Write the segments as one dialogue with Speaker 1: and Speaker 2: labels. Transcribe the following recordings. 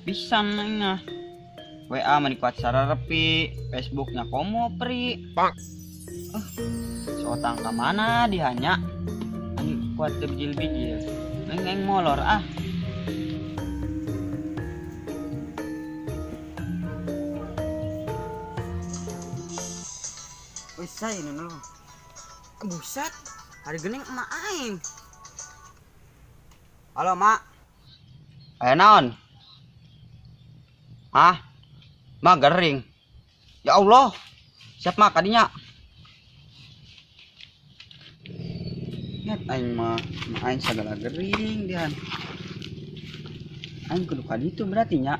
Speaker 1: Pisan aing mah. WA mah dikuat sararepi, Facebooknya komo pri.
Speaker 2: Pak.
Speaker 1: Si otang ka mana dihanya? Ani kuat teu bijil-bijil. Aing aing molor ah. Wis saya ini nol. Buset, hari gening emak aing. Halo, Mak. Aya naon? Hah? Mak gering. Ya Allah. Siap mak kadinya. Nyet aing mah, mak aing sagala gering dian. Aing kudu ka ditu berarti nya.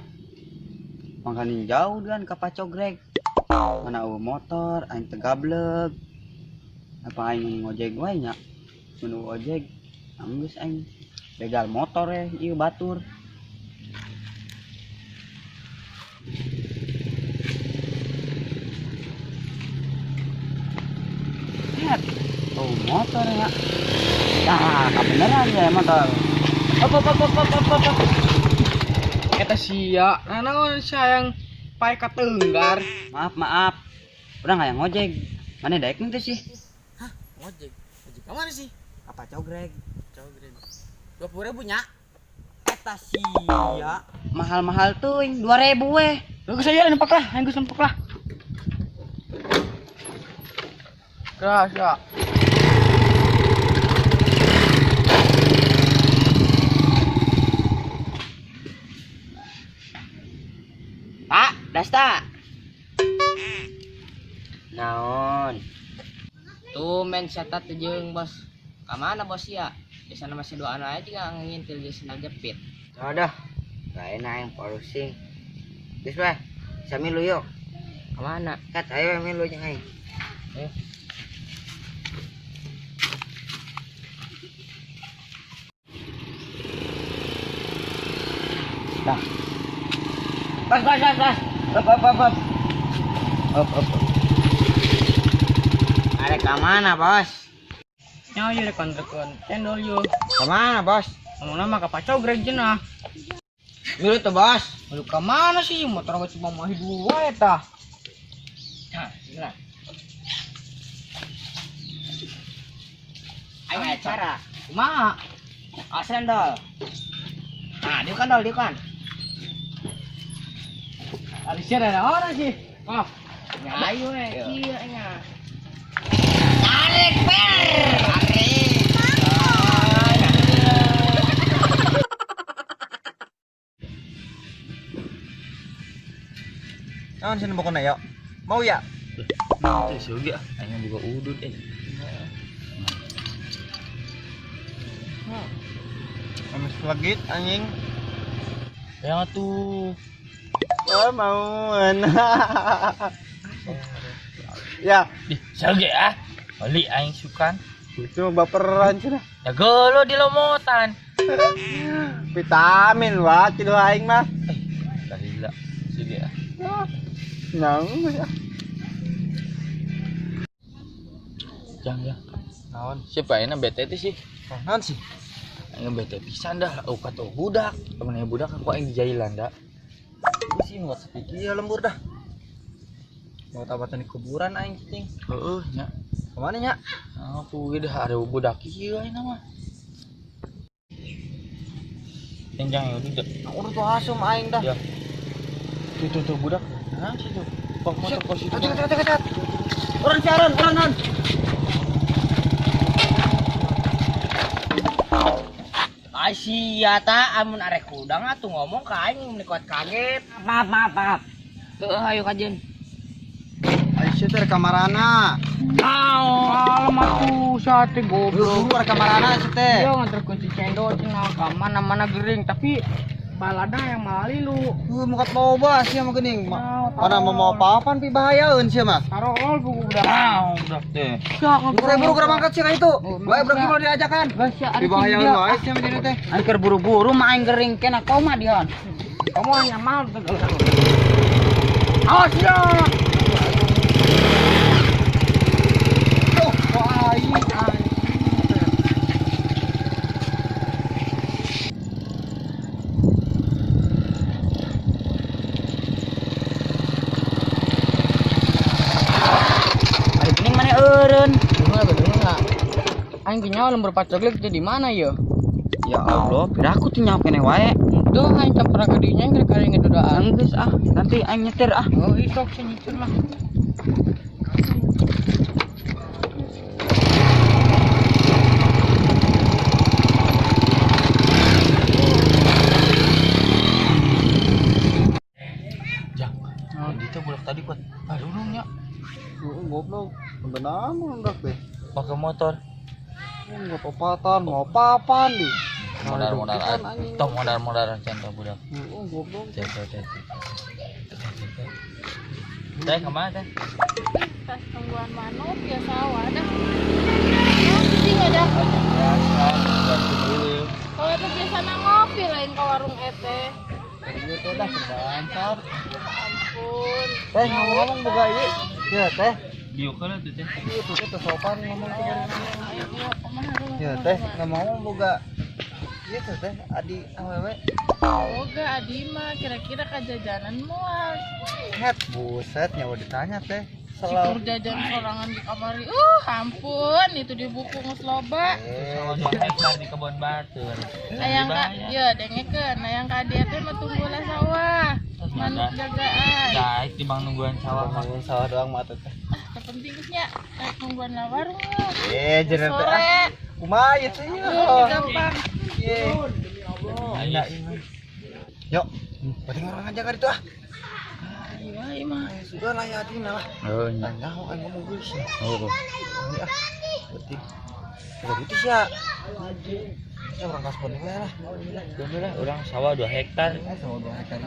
Speaker 1: Mangkaning jauh dian ka Pacogreg. Mana eueuh motor, aing teu gableg. Apa aing ngojek wae nya? Mun eueuh ojek, anggeus aing begal motor ieu batur. Lihat, oh motor ya. Nah, kebenaran ya motor.
Speaker 3: Op op op op op op op. Eta sia, nah naon sayang pae katenggar.
Speaker 1: Maaf, maaf. Urang hayang ngojek. Mana daek teh sih?
Speaker 3: Hah, ngojek. Ngojek ka mana sih?
Speaker 1: Apa Cogreg?
Speaker 3: Cogreg. 20.000 nya.
Speaker 1: Eta sia. Mahal-mahal teuing, 2.000 weh.
Speaker 3: Geus aya nempak lah, aing geus nempak lah. Keras ya.
Speaker 1: Pak, Dasta. Naon?
Speaker 4: Tuh men setat jeung bos. Ka mana bos ya? Di sana masih doaan aja juga ngintil di sendal jepit.
Speaker 1: Udah, gak enak yang pusing. Geus weh, sami lu yuk.
Speaker 4: Ka mana?
Speaker 1: Kat ayo milu jeung aing.
Speaker 4: Ayo.
Speaker 1: Dah. Pas, pas, pas, pas. Up, up, up, up. Up, up, up. Arek ka mana, Bos?
Speaker 3: Nya ieu rek kontrakeun cendol yeuh.
Speaker 1: Ka mana, Bos?
Speaker 3: Ngomongna mah ka Pacogreg cenah.
Speaker 1: Milu tuh, Bos.
Speaker 3: Milu ka mana sih? Motor geus cuma mahi dua eta.
Speaker 4: Nah, gila. Ayo acara.
Speaker 3: Kumaha?
Speaker 4: Awas cendol. Nah, dieu kan dol, dieu kan.
Speaker 3: Alisnya ada orang sih. Oh,
Speaker 4: ya ayo we, kieu nya.
Speaker 1: Tarik per. Tarik.
Speaker 2: Naon sih pokoknya ya? Mau ya?
Speaker 5: Itu sih oge, aing buka udut eh.
Speaker 2: Amis legit anjing.
Speaker 5: Ya tuh.
Speaker 2: Oh, mau. Ya.
Speaker 5: Di, sage ah. Beli aing sukan.
Speaker 2: Itu baperan cenah.
Speaker 5: Ya gelo di lomotan.
Speaker 2: Vitamin wah kieu aing mah.
Speaker 5: Gila. Sage ah.
Speaker 2: Nang ya.
Speaker 5: Jang ya.
Speaker 2: Naon?
Speaker 5: Siapa enak bete teh sih?
Speaker 2: Naon sih?
Speaker 5: Aing bete pisan dah, oh kata budak. Temennya budak aku aing dijailan dah.
Speaker 2: Sih buat sepi ya lembur dah. Mau tabatan di kuburan aing cicing.
Speaker 5: Heeh nya.
Speaker 2: Kemana nya?
Speaker 5: Aku ge dah ada budak ieu aing mah. Jangan ya udah.
Speaker 2: Udah tuh asum aing dah.
Speaker 5: Ya. Tuh tuh tuh budak. Nah situ. Pak motor kos itu.
Speaker 2: Cepat cepat cepat. Orang siaran, orang non.
Speaker 4: Asia ta amun arek hudang atuh ngomong ka aing mun kuat kaget.
Speaker 1: Maaf, maaf, maaf.
Speaker 4: Heuh ayo kajeun.
Speaker 2: Aisyah teh kamarana.
Speaker 3: Kalem atuh sate goblok.
Speaker 2: Lu kamarana sih teh.
Speaker 3: Iya nganterkeun si cendol cenah ka mana-mana gering tapi balada yang malali lu.
Speaker 2: Muka loba sia mah geuning. Mana mau apa-apaan pi bahayaeun sia mah.
Speaker 3: Tarol buku budak.
Speaker 5: Ah, budak teh.
Speaker 2: Buru-buru keur mangkat sia ka itu. Wae budak mah diajakan. Pi bahayaeun wae sia mah dina teh.
Speaker 1: Aing keur buru-buru mah aing gering kena koma dion.
Speaker 3: Kamu hanya mal tegal. Awas ya.
Speaker 2: Tuh, aing.
Speaker 1: meureun.
Speaker 3: Bener enggak? Aing ge nyawa lembur pacogrek teh di mana ye?
Speaker 1: Ya Allah, piraku tuh nyawa keneh wae.
Speaker 3: Tuh aing teh pernah ka dinya keur kali ngedodaan.
Speaker 1: Geus ah, nanti aing nyetir ah.
Speaker 3: Oh, isok sih nyetir lah.
Speaker 5: Jang, itu budak tadi kuat. Aduh nya.
Speaker 2: Goblok, benar ndak teh.
Speaker 5: Pakai motor.
Speaker 2: Enggak popatan, mau papan di.
Speaker 5: Modal-modal tong modal-modal contoh budak.
Speaker 2: Heeh, goblok.
Speaker 5: Teh. Teh kemana teh?
Speaker 6: Tas tungguan manuk ya sawah dah. Oh, jadi nggak ada.
Speaker 5: Biasa,
Speaker 6: Kalau itu biasa ngopi lain ke warung ete.
Speaker 2: Itu dah terbantar.
Speaker 6: Ya ampun.
Speaker 2: Teh ngomong-ngomong boga ieu. Ya teh.
Speaker 5: Diukeun atuh teh.
Speaker 2: Ieu tuh teh sopan ngomong teh. Ya teh ngomong boga ieu teh teh adi awewe.
Speaker 6: Boga adi mah kira-kira kajajanan moal.
Speaker 2: Het buset nyawa ditanya teh.
Speaker 6: Syukur jajan sorangan di kamar. Ampun, itu di buku geus loba.
Speaker 5: Sawah 2 hektar di kebon batu.
Speaker 6: Hayang ka, ya dengekeun, hayang ka dieu teh mah tunggulah sawah. Manuk jagaan.
Speaker 5: Daik di bang nungguan sawah mah.
Speaker 2: Nungguan sawah doang mah teh.
Speaker 6: Ah, penting geus nya, rek nungguan lah warung.
Speaker 2: Jeneng teh. Kumaha ieu teh?
Speaker 6: Gampang.
Speaker 2: Ye. Yuk, penting orang aja ka ditu ah.
Speaker 6: Ayo mah.
Speaker 2: Sudah lah ya adina lah.
Speaker 5: Oh, nya.
Speaker 2: Nyaho aing ngomong geus.
Speaker 5: Oh.
Speaker 2: Iya. Penting. Bukan itu sih ya. Ya orang kasbon lah.
Speaker 5: Lah, urang sawah 2 hektar.
Speaker 2: Sawah 2 hektar.